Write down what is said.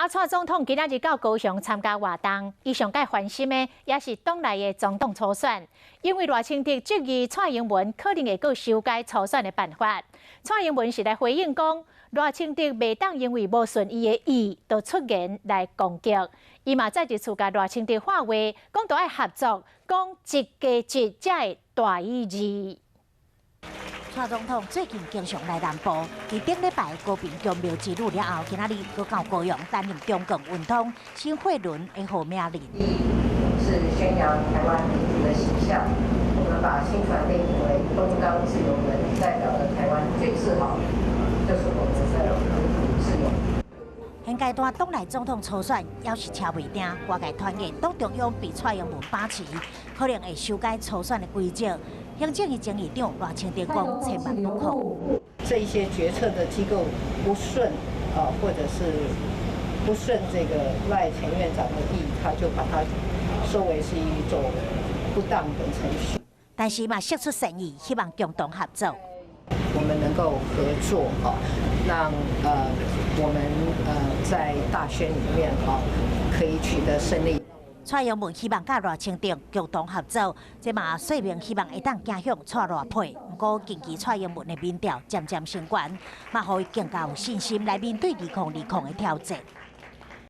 啊，蔡總統今仔日到高雄參加活動，伊上蓋關心的也是黨內的總統初選，因為賴清德質疑蔡英文可能會閣修改初選的辦法。蔡英文是來回應講，賴清德袂當因為無順伊的意，就出言來攻擊。伊嘛再一次共賴清德喊話，講著愛合作，講一加一才會大於二。蔡總統最近經常來南部，佇頂禮拜高屏宮廟之旅了後，今仔日閣到高雄擔任中共運通新貨輪的號名人。第一是宣揚台灣民主的形象，我們把新船命名為東方自由輪，代表了台灣最自豪，就是我們的民主自由。現階段黨內總統初選猶是敲袂定，外界傳言黨中央被蔡英文把持，可能會修改初選的規則。行政院前議長賴清德講，千萬不可。這一些決策的機構不順啊，或者是不順這個賴前院長的意，他就把它說為是一種不當的程序。但是嘛，釋出善意，希望共同合作。我們能夠合作啊，讓我們在大選裡面啊可以取得勝利。蔡英文希望佮賴清德共同合作，這嘛說明希望會當走向蔡賴配。毋過近期蔡英文的民調漸漸升懸，嘛予伊更加有信心來面對2020的挑戰。